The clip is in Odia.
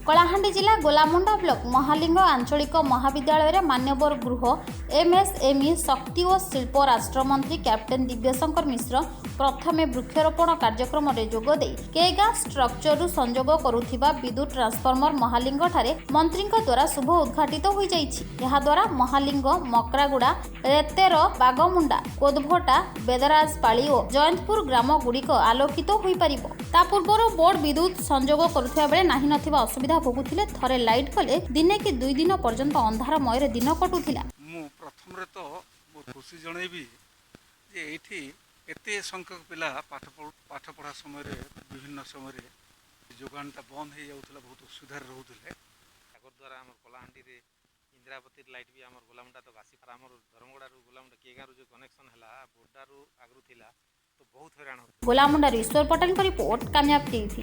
କଳାହାଣ୍ଡି ଜିଲ୍ଲା ଗୋଲାମୁଣ୍ଡା ବ୍ଲକ ମହାଲିଙ୍ଗ ଆଞ୍ଚଳିକ ମହାବିଦ୍ୟାଳୟରେ ମାନ୍ୟବର ଗୃହ, ଏମ୍ଏସ୍ଏମ୍ଇ, ଶକ୍ତି ଓ ଶିଳ୍ପ ରାଷ୍ଟ୍ରମନ୍ତ୍ରୀ କ୍ୟାପ୍ଟେନ୍ ଦିବ୍ୟଶଙ୍କର ମିଶ୍ର ପ୍ରଥମେ ବୃକ୍ଷରୋପଣ କାର୍ଯ୍ୟକ୍ରମରେ ଯୋଗଦେଇ କେଗାଁ ଷ୍ଟ୍ରକ୍ଚରରୁ ସଂଯୋଗ କରୁଥିବା ବିଦ୍ୟୁତ୍ ଟ୍ରାନ୍ସଫର୍ମର ମହାଲିଙ୍ଗଠାରେ ମନ୍ତ୍ରୀଙ୍କ ଦ୍ୱାରା ଶୁଭ ଉଦ୍ଘାଟିତ ହୋଇଯାଇଛି। ଏହାଦ୍ୱାରା ମହାଲିଙ୍ଗ, ମକ୍ରାଗୁଡ଼ା, ରେତେର, ବାଗମୁଣ୍ଡା, କୋଦଭଟା, ବେଦରାଜପାଳି ଓ ଜୟନ୍ତପୁର ଗ୍ରାମଗୁଡ଼ିକ ଆଲୋକିତ ହୋଇପାରିବ। ତା ପୂର୍ବରୁ ବୋର୍ଡ ବିଦ୍ୟୁତ୍ ସଂଯୋଗ କରୁଥିବା ବେଳେ ନାହିଁ ନଥିବା ଅସୁବିଧା ଭୋଗୁଥିଲେ। ଥରେ ଲାଇଟ୍ ଗଲେ ଦିନେ କି 2 ଦିନ ପର୍ଯ୍ୟନ୍ତ ଅନ୍ଧାରମୟରେ ଦିନ କଟୁଥିଲା। ମୁଁ ପ୍ରଥମରେ ତ ମୋର ଖୁସି ଜଣେଇବି ଯେ ଏଇଠି ଏତେ ସଂଖ୍ୟକ ପିଲା ପାଠ ପଢ଼ା ସମୟରେ, ବିଭିନ୍ନ ସମୟରେ ଯୋଗାଣଟା ବନ୍ଦ ହେଇଯାଉଥିଲା, ବହୁତ ଅସୁବିଧାରେ ରହୁଥିଲେ। ତାଙ୍କର ଦ୍ୱାରା ଆମର କଳାହାଣ୍ଡିରେ ଇନ୍ଦ୍ରାବତୀ ଲାଇଟ୍ ବି ଆମର ଗୋଲାମୁଣ୍ଡା ତକ ଆସି, ଆମର ଧର୍ମଗଡ଼ାରୁ ଗୋଲାମୁଣ୍ଡା କେଗାଁରୁ ଯେଉଁ କନେକ୍ସନ୍ ହେଲା, ବୋର୍ଡାରୁ ଆଗରୁ ଥିଲା ତ ବହୁତ ହଇରାଣ ହେଉଥିଲେ। ଗୋଲାମୁଣ୍ଡାରୁ ଈଶ୍ୱର ପଟେଲଙ୍କ ରିପୋର୍ଟ, କାମୟାବ ଟିଭି।